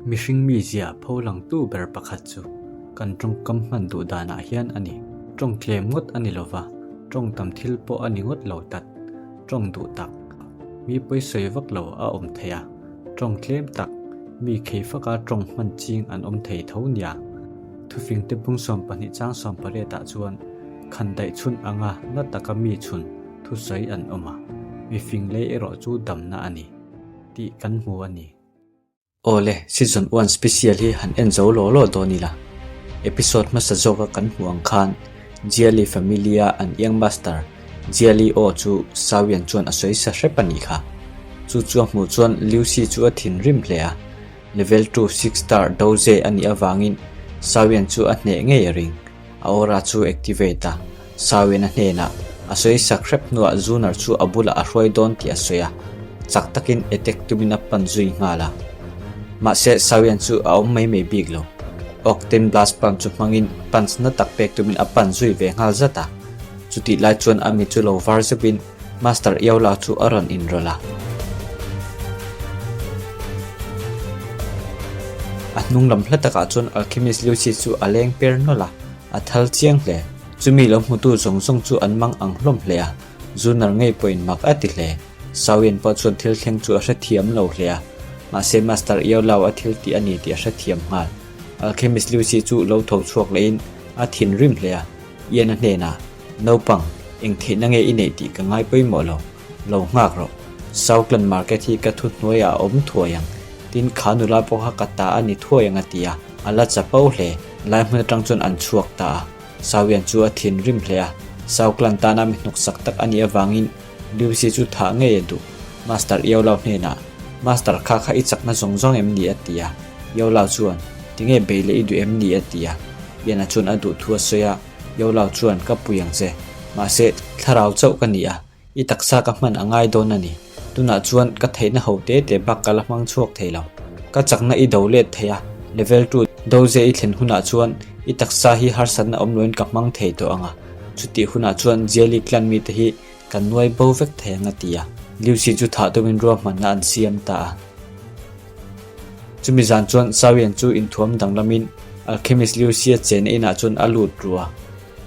Mihring mizia pholangtu ber pakhat chu kan tawngkam hman duh danah hian a ni. Tawng tlem ngawt a ni lova, tawng tam thil pawh a ni ngawt lo tlat. Tawng duh tak, mi pawisawi vak lo a awm thei a, tawng tlem tak, mi khei faka tawng hman ching an awm thei tho nia. Thufingte bung 12 chang 18 ah chuan khandaih chhun anga na taka mi chhun thusawi an awm a, mifing lei erawh chu damna a ni tih kan hmu a ni. Awle, Season one special hi han en zo law law dawn ila. Episode hmasa zawka kan hmuh ang khan Jiali family-a an young master Jiali aw chu Sawian chuan a sawi sa hrep a nih kha. Chu chu a hmuh chuan Lucy chu a thinrim hle a, level two six star Doze a nih avangin Sawian chu a hneh ngei a ring. A aura chu activate a, Sawian a hnenah a sawi sak hrep hnuah Zunar chu a bulah a hruai dawn tih a sawi a, chak takin attack tumin a pan zui nghal a. Mahse, Sawian chu a awm mai mai bik lo. Octane Blast Pump chu hmangin punch na tak pek tumin a pan zui ve nghal zat a. Chutih lai chuan a mit chu lo var zeuhin Master Iola chu a rawn inrawlh a. A hnung lam hla takah chuan Alchemist Lucy chu a leng per nawlh a, a thal chiang hle. Chumi lo hmutu zawng zawng chu an mang ang hlawm hle a, Zunar ngei pawhin mak a ti hle. Sawian pawh chuan thil thleng chu a hrethiam lo hle a, mahse Master Iola a thil tih a ni tih a hrethiam nghal. Alchemist Lucy chu lo tho chhuak lehin a thinrim hle a, Ian a hnenah, Naupang, eng theihna nge i neih tih ka ngai pawimawh lo. Lo nghak rawh. Southland Market hi ka thuhnuaiah a awm thuai ang. Tin, kha nula pawh kha ka ta a ni thuai ang a ti a. A la chapo hle. Lai hmun atang chuan an chhuak ta a. Sauian chu a thinrim hle a. Southland tana mi hnawksak tak a nih avangin Lucy chu thah ngei a duh. Master Iolau hnenah, Master kha kha i chakna zawng zawng em ni? a ti a. Iolau chuan, Tinge bei leh i duh em ni? a ti a. Iana chuan a duh thu a sawi a. Yolau chuan ka pui ang che. Mahse, thlarau chauh ka ni a, i taksa ka hman a ngai dawn a ni. Tunah chuan ka theihna ho te te bak ka la hmang chhuak thei lo. Ka chakna i do let thei a, level two doze i thlen hunah chuan i taksa hi harsatna awm loin ka hmang thei tawh ang a, chutih hunah chuan Jelly clan mite hi kan nuai bo vek thei ang a ti a. Lucy chu thah tumin ruahmanna an siam ta a. Chumi zan chuan Sawian chu inthuam danglamin Alchemist Lucy-a chenna inah chuan a lut ru a.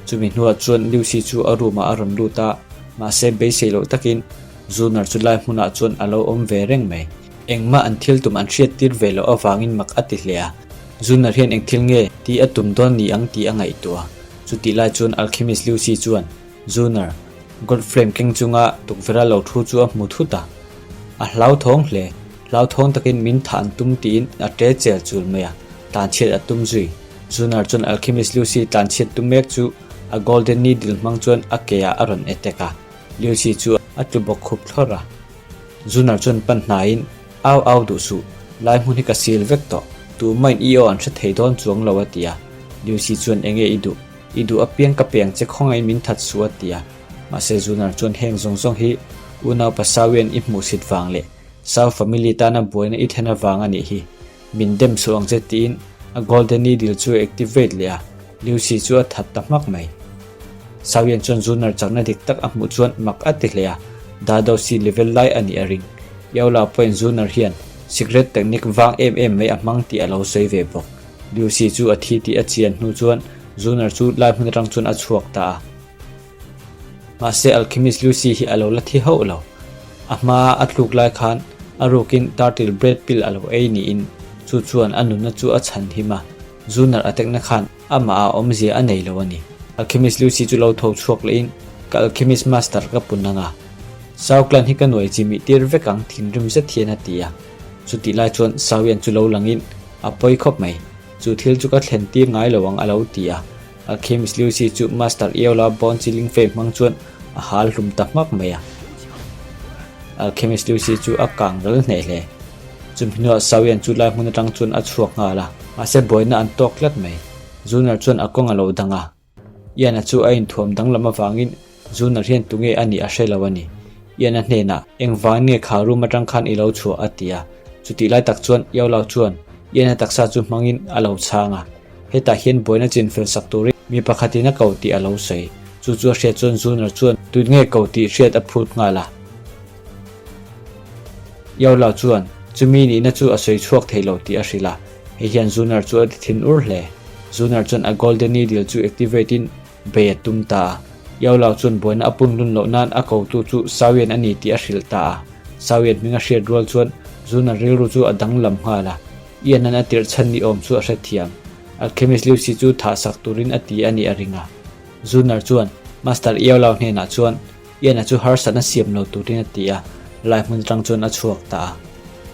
Chumi hnuah chuan Lucy chu a room-ah a rawn lut a, mahse beisei loh takin Zunar chu lai hmunah chuan a lo awm ve reng mai. Engmah an thil tum an hriattir ve loh avangin mak a ti hle a, Zunar hian eng thil nge tih a tum dawn ni ang tih a ngaihtuah. Chutih lai chuan Alchemist Lucy chuan Zunar, Gold frame keng chunga tukverha lo thu chu a hmu thut a. A hlauthawng hle. Hlauthawng takin min thah an tum tiin a ṭe chel chul mai a, tlanchhiat a tum zui. Zunar chuan Alchemist Lucy tlanchhiat tum mek chu a Golden Needle hmang chuan a ke ah a rawn attack a, Lucy chu a tlu bawk khup thlawrh a. Zunar chuan pan hnaiin, Au au duh suh, lai hmun hi ka sil vek tawh, tumahin i aw an hre thei dawn chuang lo a ti a. Lucy chuan enge i duh? I duh apiang ka peng che khawngaih min that suh a ti a. Mahse Zunar chuan heng zawng zawng hi unau Pasawian i hmuhsit vang leh Sau family tana buaina i thlen avang a nih hi. Min dem suh ang che tiin a golden needle chu a activate leh a, Lucy chu a that ta hmak mai. Sauian chuan Zunar chakna dik tak a hmuh chuan mak a ti hle a, Dado si level lai a nih a ring. Yola pawhin Zunar hian secret technique vang em em mai a hmang tih a lo sawi ve bawk. Lucy chu a thi tih a chian hnu chuan Zunar chu lai hmun atang chuan a chhuak ta a. Mahse Alchemist Lucy hi a lo la thi hauh lo. A hmaa a tluk lai khan a rukin turtle bread pill a lo ei niin chu chuan a nunna chu a chhan him a, Zunar a tekna khan amah ah awmzia a nei lo a ni. Alchemist Lucy chu lo tho chhuak lehin ka Alchemist Master ka pun ang a, Sau clan hi ka nuai chimih tir vek ang thinrim zet hian a ti a. Chutih lai chuan Sauian chu lo langin a pawi khawp mai, chu thil chu ka thlen tir ngai lo ang a lo ti a. Alchemist Lucy chu Master Iola Bone Chilling Fame hmang chuan a hal hlum ta hmak mai a. Alchemist Lucy chu a kang ral hneh hle. Chumi hnuah Sawian chu lai hmun atang chuan a chhuak nghal a, mahse buaina an tawk tlat mai. Zunar chuan a kawng a lo dang a. Ian-a chu a inthuam danglam avangin Zunar hian tunge a nih a hre lo a ni. Ian-a hnenah, Engvang nge kha room atang khan i lo chhuah? a ti a. Chutih lai tak chuan Iola chuan Ian-a taksa chu hmangin a lo chhang a. Hetah hian buaina chin fel sak turin mi pakhatin a ko tih a lo sawi. Chu chu a hriat chuan Zunar chuan tun nge ko tih hriat a phut nghal a. Yola chuan. Chumi nihna chu a sawi chhuak thei lo tih a hrilh a, hei hian Zunar chu a ti thin ur hle. Zunar chuan a Golden Needle chu activate in bei a tum ta a. Yao Lao chuan buaina a pun lun loh nan a kotu chu Sawian a ni tih a hrilh ta a. Sawian hming a hriat rual chuan Zunar rilru chu a danglam nghal a, Ian-an a tirh chhan ni awm chu a hrethiam. Alchemist Lucy chu thah sak turin a ti a nih a ring a. Zunar chuan Master Yao Lao hnenah chuan Ian-a chu harsatna siam lo turin a ti a, lai hmun atang chuan a chhuak ta a.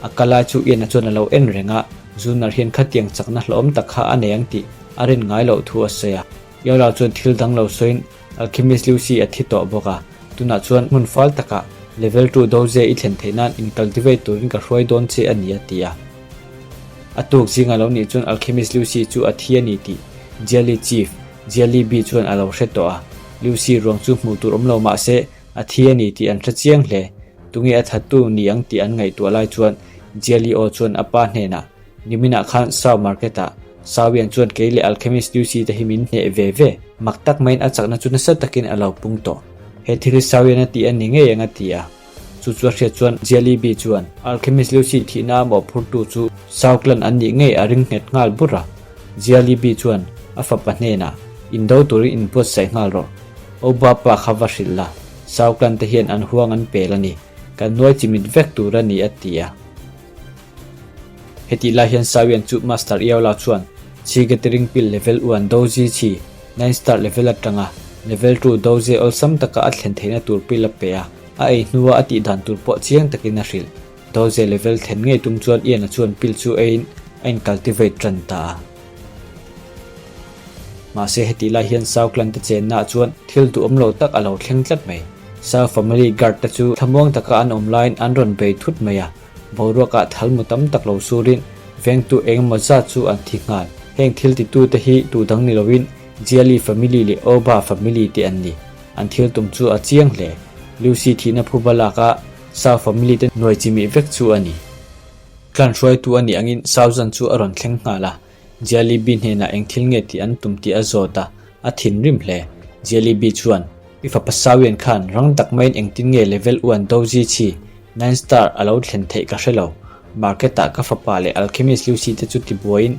A kal lai chu Ian-a chuan a lo en reng a, Zunar hian khatiang chakna hlawhawm tak kha a nei ang tih a rin ngai loh thu a sawi a. Yola chuan thil dang lo sawiin Alchemist Lucy a thi tawh bawk a, tunah chuan hmun fal takah Level 2 Doze i thlen theih nan in cultivate turin ka hruai dawn che a ni a ti a. A tuk zinga lo nih chuan Alchemist Lucy chu a thi a ni tih Jiali Chief, Jiali Bi chuan a lo hre tawh a. Lucy ruang chu hmuh tur awm lo mah se a thi a ni tih an hre chiang hle. Tunge a thattu ni ang tih an ngaihtuah lai chuan Jiali aw chuan a pa hnenah Niminah khan Sau Market-ah Sauian chuan kei leh Alchemist Lucy te hi min hneh ve ve. Mak tak maiin a chakna chu nasa takin a lo pung tawh. He thil hi Sauian a tih a ni ngei ang a ti a. Chu chu a hriat chuan Jialibi chuan Alchemist Lucy thihna a mawhphurtu chu Sau clan an nih ngei a ring nghet nghal bur a. Jialibi chuan a fapa hnenah, Indo turin inbuatsaih nghal rawh. Oba pa kha va hrilh la, Sau clan te hian an huang an pel a ni. Kan nuai chimit vek tur a ni a ti a. Hetih lai hian Sawian chu Master Iaola chuan Chi Gathering Pill Level 1 Doji Chi 9 Star Level atanga Level 2 Doji awlsam taka a thlen theihna tur pill a pe a, a ei hnua a tih dan tur pawh chiang takin a hrilh. Doji level thlen ngei tum chuan Ian-a chuan pill chu eiin a incultivate tan ta a. Mahse hetih lai hian Sau clan te chennaah chuan thil duhawm lo tak a lo thleng tlat mai. Sau family guard te chu thlamuang taka an awm laiin an rawn bei thut mai a. Boruakah thalmu tam tak lo surin vengtu engemaw zat chu an thi nghal. Heng thil titute hi tu dang ni loin Jiali family leh Oba family te an ni. An thil tum chu a chiang hle. Lucy thihna phuba laka Sau family te nuai chimih vek chu a ni. Clan hruaitu a nih angin Sau zan chu a rawn thleng nghal a. Jiali Bi hnenah eng thil nge tih an tum tih a zawt a, a thinrim hle. Jiali Bi chuan, I fapa Sauian khan rang tak maiin engtin nge level uan Doji chi Nine Star a lo thlen theih ka hre lo. Market ah ka fapa leh Alchemist Lucy te chu tibuaiin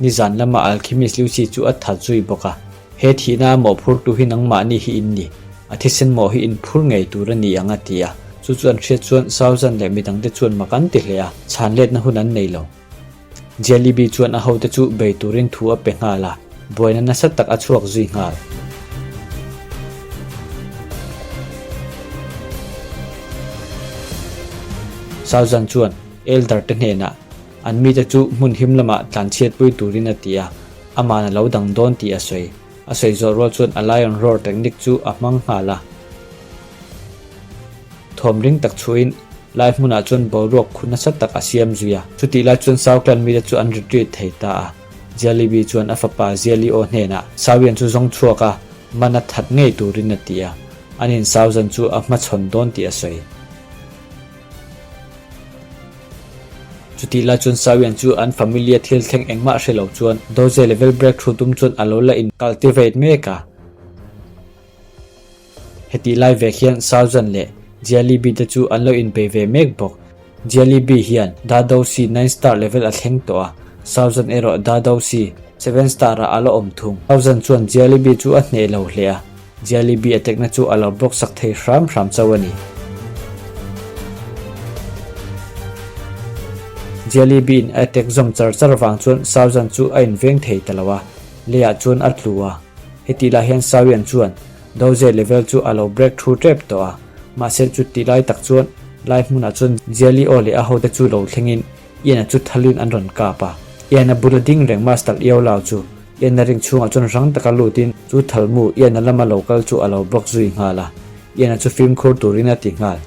nizan lama Alchemist Lucy chu a that zui bawk a. He thihna a mawhphurtu hi nangmahni hi in ni. A thisen mawh hi in phur ngei tur a ni ang a ti a. Chu chu an hriat chuan Sauzan leh midangte chuan mak an ti hle a, chhan letna hun an nei lo. Jellyby chuan a hote chu bei turin thu a pe nghal a, buaina nasa tak a chhuak zui nghal. Sauzan chuan Elder te hnenah an mite chu hmun him lamah tlanchhiatpui turin a ti a, aman a lo dang dawn tih a sawi. A sawi zawh rual chuan a Lion Roar technique chu a hmang nghal a. Thawm ring tak chhuahin lai hmunah chuan boruak khu nasa tak a siam zui a. Chutih lai chuan Southland mite chu an retreat thei ta a. Jialibi chuan a fapa Jialio hnenah Sauian chu zawng chhuak a, man a that ngei turin a ti a. Anin Sauzan chu a hmachhawn dawn tih a sawi. Chutih lai chuan Sauian chu an familia thil thleng engmah hre lo chuan Doze level breakthrough tum chuan a lo la in cultivate mek a. Hetih lai vek hian Sauzan leh Jialibi te chu an lo inbei ve mek bawk. Jialibi hian Dadousi nine star level a thleng tawh a, Sauzan erawh Dadousi seven star ah a la awm thung. Sauzan chuan Jialibi chu a hneh lo hle a, Jialibi a tekna chu a lo block sak thei hram hram chauh a ni. Jialibi in a attack zawm char char vang chuan Sauzan chu a inveng thei ta lo a, leiah chuan a tlu a. Hetih lai hian Sawian chuan Doze level chu a lo break through tep tawh a, mahse chuti lai tak chuan lai hmunah chuan Jiali aw leh a hote chu lo thlengin Ian-a chu thalin an rawn kap a. Ian-a bula ding reng Master Iau Lao chu Ian-a ring chhungah chuan rang taka lutin chu thalmu Ian-a lama lo kal chu a lo block zui nghal a, Ian-a chu fimkhur turin a ti nghal.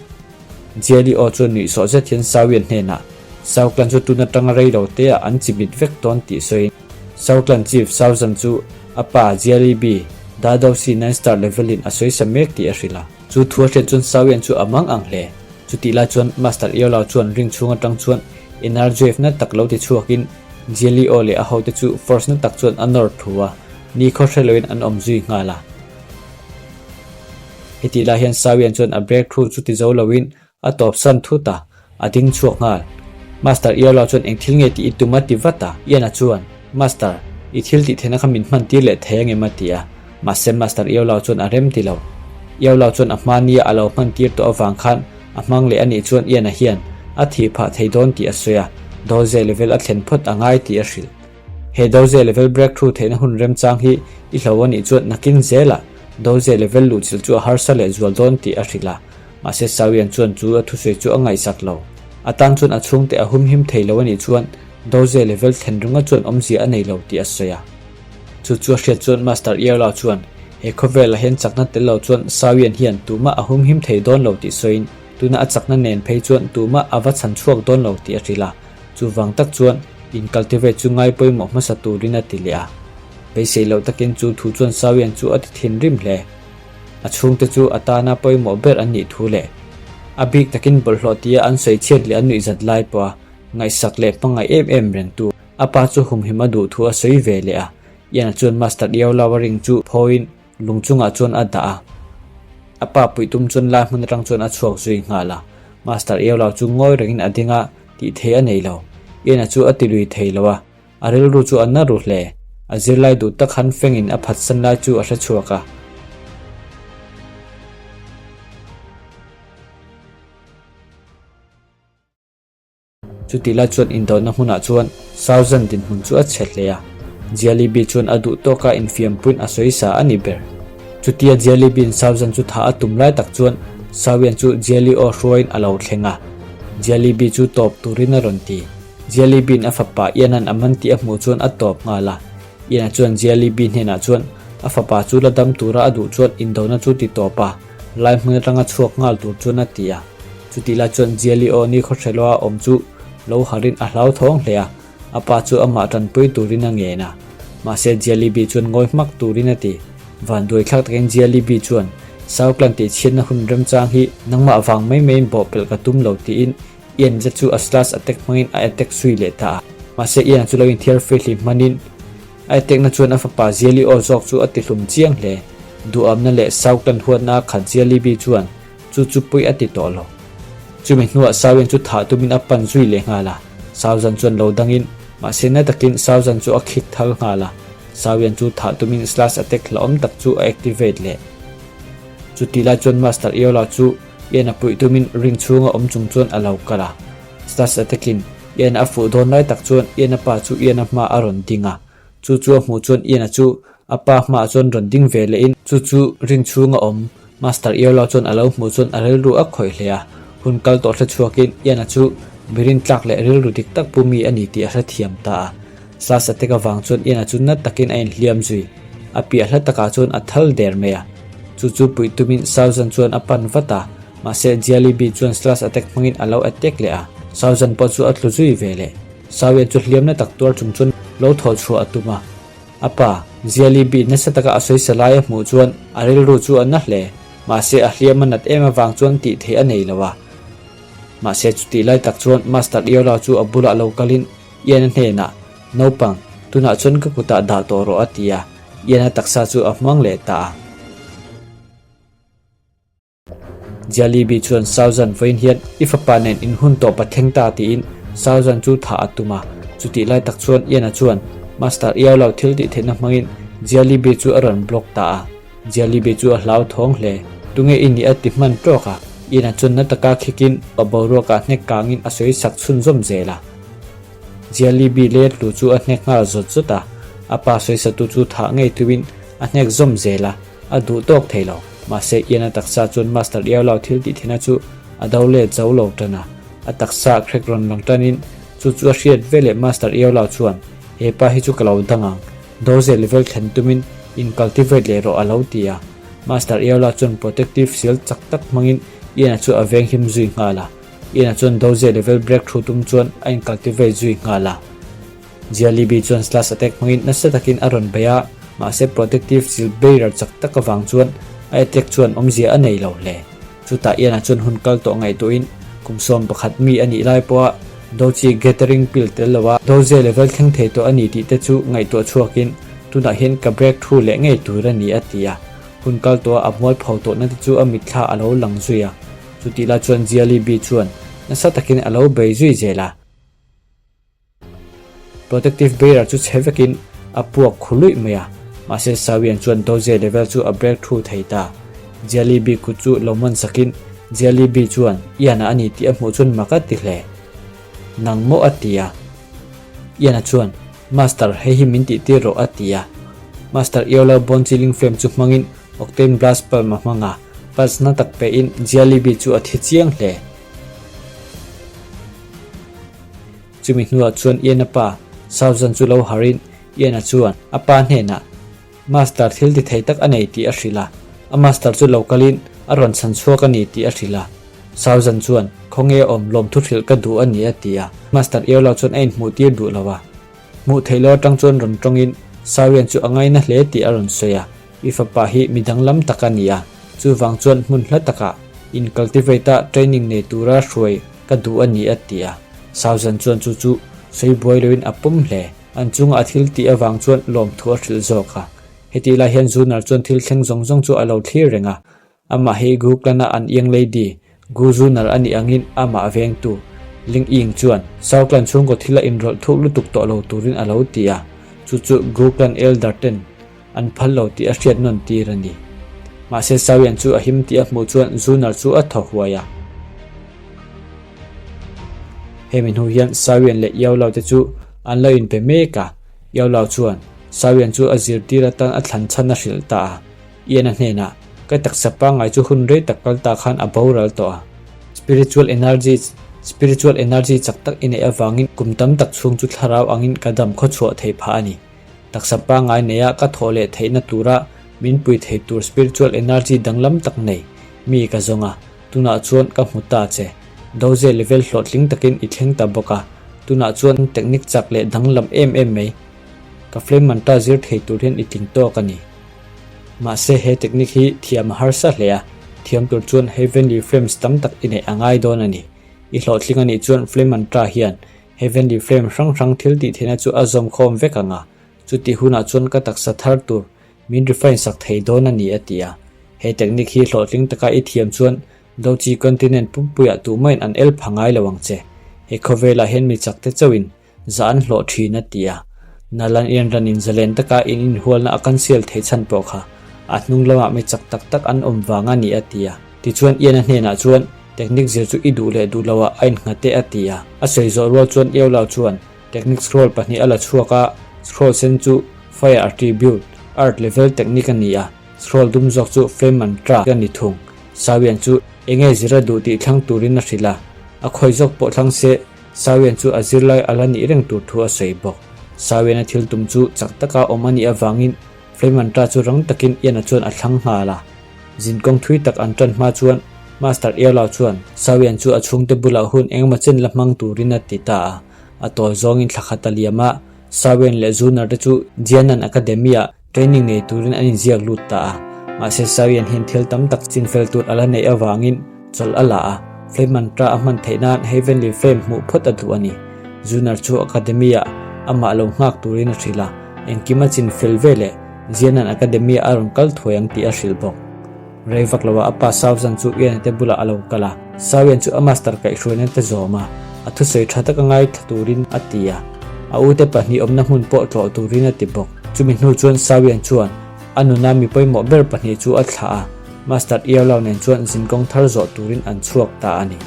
Jiali aw chuan nuihsawh zet hian Sawian hnenah Sauklan chu tun atanga rei lo te ah an chimit vek dawn tih sawiin Sauklan Chief Sauzan chu a pa Jiali Bi Dadausi Nine Star Level in a sawisa mek tih a hrilh a. Chu thu a hriat chuan Sawian chu a mang ang hle. Chutih lai chuan Master Iolao chuan ring chhung atang chuan Energy na tak lo ti chhuakin Jiali aw leh a hote chu force na tak chuan a nawr thu a, ni khaw hre loin an awm zui nghal a. Hetih lai hian Sawian chuan a breakthrough chu ti zo loin a tawp san thut a, a ding chhuak nghal. Master Iarla chuan eng thil nge tih i tum a ti vat a. Ian-a chuan, Master, i thil tih theihna kha min hman tir leh thei angem a ti a. Mahse Master Iarla chuan a rem ti lo. Iarla chuan a hma nia a lo hman tir tawh avang khan a hmang leh anih chuan Ian-a hian a thih phah thei dawn tih a sawi a, Doze level a thlen phawt a ngai tih a hrilh. He Doze level breakthrough theihna hun remchang hi i hlo anih chuan nakin zelah Doze level luhchilh chu a harsa leh zual dawn tih a hrilh a. Mahse Sawian chuan chu a thusawi chu a ngaihsak lo. A tan chuan a chhungte a humhim thei lo anih chuan Doze level thlen ringawt chuan awmzia a nei lo tih a sawi a. Chu chu a hriat chuan Master Iarla chuan he khawvelah hian chakna tel lo chuan Sawian hian tumah a humhim thei dawn lo tih sawiin tuna a chakna nen phei chuan tumah a va chhan chhuak dawn lo tih a hrilh a. Chuvang tak chuan in cultivate chu ngai pawimawh hmasa turin a ti leh a. Beisei loh takin chu thu chuan Sawian chu a ti thinrim hle. A chhungte chu a tana pawimawh ber an nih thu leh a bik takin bawlhhlawh tia an sawi chhiat leh an nuihzat lai pawha ngaihsak leh hmangaih em em rengtu a pa chu humhim a duh thu a sawi ve leh a. Ian-a chuan Master Iau-lau a ring chu phawiin lung chungah chuan a dah a. A pa puih tum chuan lai hmun atang chuan a chhuak zui nghal a. Master Iau-lau chu ngawi rengin a ding a, tih theih a nei lo. Ian-a chu a ti lui thei lo a. A rilru chu a na ru hle. A zirlai duh tak han fengin a phatsan lai chu a hre chhuak a. Chutih lai chuan indawhna hmunah chuan Sauzan dinhmun chu a chhe hle a. Jialibi chuan a duh tawka infiampuiin a sawi sa a ni ber. Chutia Jialibi'n Sauzan chu thah a tum lai tak chuan Sauian chu Jiali aw hruaiin a lo thleng a. Jialibi chu tawp turin a rawn ti. Jialibi'n a fapa Ian-a'n a man tih a hmuh chuan a tawp nghal a. Ian-a chuan Jialibi hnenah chuan a fapa chu la dam tura a duh chuan indona chu ti tawp a, lai hmun atanga chhuak nghal tur chuan a ti a. Chutih lai chuan Jiali aw ni khawhreloa awm chu lo harin a hlauthawng hle a, a pa chu amah tanpui turin a ngen a. Mahse Jialibi chuan ngawi hmak turin a ti. Vanduai thlak takin Jialibi chuan, Sauklan tihchhiatna hun remchang hi nangmah vang mai maiin bawhpelh ka tum lo tiin Ian zet chu a slash attack hmangin a attack zui leh ta a. Mahse Ian chu lo inthiar fihlim hmanin a attack na chuan a fapa Ziali aw zawk chu a ti hlum chiang hle. Duhamna leh Sauklan huatna a khat Ziali bi chuan chu chu pui a ti tawh lo. Chumi hnuah Sauian chu thah tumin a pan zui leh nghal a. Sauzan chuan lo dangin mahse na takin Sauzan chu a khik thal nghal a. Sauian chu thah tumin slash attack hlauhawm tak chu a activate leh. Chutih lai chuan Master Iola chu Ian a puih tumin ring chhunga awm chung chuan a lo kal a. Slash atakin Ian a fuh dawn lai tak chuan Ian-a pa chu Ian-a hma a rawn ding a. Chu chu a hmuh chuan Ian-a chu a pa hmaah chuan rawn ding ve lehin chu chu ring chhunga awm Master Iarlo chuan a lo hmuh chuan a rilru a khawih hle a. Hun kal tawh hre chhuakin Ian-a chu mirin tlak leh rilru dik tak pu mi a ni tih a hrethiam ta a. Slash attack avang chuan Ian-a chu nat takin a inhliam zui. A piah hla takah chuan a thal der mai a. Chu chu puih tumin Sauzan chuan a pan vat a, mahse Jialibi chuan slash attack hmangin a lo attack leh a, Sauzan pawh chu a tlu zui ve leh. Sauian chu hliamna tak tuar chung chuan lo thaw chhuah a tum a. A pa, Jialibi nasa taka a sawisa lai a hmuh chuan a rilru chu a na hle, mahse a hliam a nat em avang chuan tih theih a nei lo a. Mahse chutih lai tak chuan Master Iola chu a bulah lo kalin Ian-a hnenah, Naupang, tunah chuan ka kutah dah tawh rawh a ti a. Ian-a taksa chu a hmang leh ta a. Jialibi chuan Sauzan vawiin hian i fapa nen in hun tawp a thleng ta tiin Sauzan chu thah a tum a. Chutih lai tak chuan Ian-a chuan Master Iaulo thil tih theihna hmangin Jialibi chu a rawn block ta a. Jialibi chu a hlauthawng hle. Tunge i nih a ti hman tawk a. Ian-a chuan na taka khikin a boruakah hnek kangin a sawi sak chhunzawm zel a. Jialibi let lu chu a hnek nghal zawt zawt a, a pa sawisatu chu thah ngei tuin a hnek zawm zel a, a duh tawk thei lo. Mahse, Ian-a taksa chuan Master Iaulau thil tih theihna chu a do let zo lo tan a, a taksa crack rawn lang tanin chu chu a hriat veleh Master Iaulau chuan, He pa hi chu ka lo dang ang, doze level thlen tumin in cultivate leh rawh a lo ti a. Master Iaulau chuan protective seal chak tak hmangin Ian-a chu a venghim zui nghal a. Ian-a chuan Doze level breakthrough tum chuan a incultivate zui nghal a. Jialibi chuan slash attack hmangin nasa takin a rawn bei a, mahse protective shield barrier chak tak avang chuan a attack chuan awmzia a nei lo hle. Chutah Ian-a chuan hun kal tawh ngaihtuahin kum 11 mi a nih lai pawha Dochi gathering pill tel loa Doze level thleng thei tawh a ni tih te chu ngaihtuah chhuakin tunah hian ka breakthrough leh ngei tur a ni a ti a. Hun kal tawha a hmualpho tawhna te chu a mitthla a lo lang zui a. Chutih lai chuan Jiali Bi chuan nasa takin a lo bei zui zel a. Protective barrier chu chhe vekin a puak khu luih mai a, mahse Sawian chuan Doze level chu a break through thei ta. Jiali Bi kut chu lo man sakin Jiali Bi chuan Ian-a a ni tih a hmuh chuan mak a ti hle. Nang maw a ti a. Ian-a chuan, Master, hei hi min tih tir rawh a ti a. Master Iolo Bone Chilling Flame chu hmangin Octane Blast Palm a hmang a, pulse na tak pehin Jiali Bi chu a thi chiang hle. Chumi hnuah chuan Ian-a pa, Sauzan chu lo harin Ian-a chuan a pa hnenah Master thil ti thei tak a nei tih a hrilh a, a master chu lo kalin a rawn chhan chhuak a ni tih a hrilh a. Sauzan chuan, Khawnge awm, lawmthu hrilh ka duh a ni a ti a. Master Iolo chuan a inhmuh tir duh lo a. Hmuh theih lo atang chuan rawn tawngin Sawian chu a ngaina hle tih a rawn sawi a. I fapa hi mi danglam tak a ni a, chuvang chuan hmun hla takah in cultivate a training nei tura hruai ka duh a ni a ti a. Sauzan chuan chu chu sawi buai loin a pawm hle. An chunga a thil tih avang chuan lawmthu a hrilh zawk a. Hetih lai hian Zunar chuan thil thleng zawng zawng chu a lo thlir reng a. Amah hi Gu Clan-a an Young Lady, Gu Zunar a nih angin amah vengtu, Ling Ying chuan Sao Clan chhungkaw thil a inrawlh thuk lutuk tawh lo turin a lo ti a. Chu chu Gu Clan Elder ten an phal lo tih a hriat nawn tir a ni. Mahse Sawian chu a him tih a hmuh chuan Zunar chu a thaw huai a. Hemi hnu hian Sawian leh Iaulau te chu an lo inpe mek a, Iaulau chuan Sawian chu a zirtir atan a thlan chhan a hrilh ta a. Ian a hnenah, Ka taksa pangngai chu hun rei tak kal ta khan a boral tawh a. Spiritual energy Spiritual energy chak tak i neih avangin kum tam tak chhung chu thlarau angin ka dam khawchhuah thei phah a ni. Taksa pangngai neia ka thawh leh theihna tura min pui thei tur spiritual energy danglam tak nei mi ka zawng a, tunah chuan ka hmu ta che. Doze level hlawhtling takin i thleng ta bawk a, tunah chuan technique chak leh danglam em em mai ka flame mantra zir thei tur hian i tling tawk a ni. Mahse he technique hi thiam a harsa hle a, thiam tur chuan heavenly flames tam tak i neih a ngai dawn a ni. I hlawhtling a nih chuan flame mantra hian Heavenly Flame hrang hrang thil tih theihna chu a zawm khawm vek ang a, chutih hunah chuan ka taksa thar tur min refine sak thei dawn a ni a ti a. He technique hi hlawhtling taka i thiam chuan Dochi continent pumpuiah tumahin an el pha ngai lo ang che. He khawvelah hian mi chak te chauhin za an hlawh thin a ti a. Nalan Ianran in zalen taka in inhualna a cancel theih chhan pawh kha a hnung lamah mi chak tak tak an awm vang a ni a ti a. Tichuan Ian-a hnenah chuan Technique zir chu i duh leh duh lo ah a innghat e a ti a. A sawi zawh rual chuan Eolau chuan Technique scroll pahnih a la chhuak a, scroll sen chu Fire Attribute, Earth level technique a ni a, scroll dum zawk chu Flame Mantra a ni thung. Sawian chu enge zir a duh tih thlang turin a hrilh a, a khawi zawk pawh thlang se Sawian chu a zirlai a la nih reng tur thu a sawi bawk. Sawian a thil tum chu chak taka awm a nih avangin Flame Mantra chu rang takin Ian-a chuan a thlang nghal a. Zinkawng thui tak an tan hma chuan Master Earlaw chuan Sawian chu a chhungte bulah hun engemaw chen la hmang turin a ti ta a. A tawi zawngin thla khat a liam a, Sawian leh Zunar te chu Jianan Academy-ah training nei turin an inziak lut ta a. Mahse Sawian hian thil tam tak chinfel tur a la neih avangin chawlh a la a, Flame Mantra a hman theih nan Heavenly Flame hmuh phawt a duh a ni. Zunar chu Academy-ah amah lo nghak turin a hrilh a, engkim a chinfel veleh Zianan Academy a rawn kal thuai ang tih a hrilh bawk. Rei vak loah a pa Sauzan chu Ian-a te bulah a lo kal a, Sauian chu a master kaihhruaina te zawm a, a thusawi tha taka ngaithla turin a ti a. A ute pahnih awmna hmun pawh tlawh turin a ti bawk. Chumi hnu chuan Sauian chuan a nuna mi pawimawh ber pahnih chu a thlah a, Master Iaulau nen chuan zinkawng thar zawh turin an chhuak ta a ni.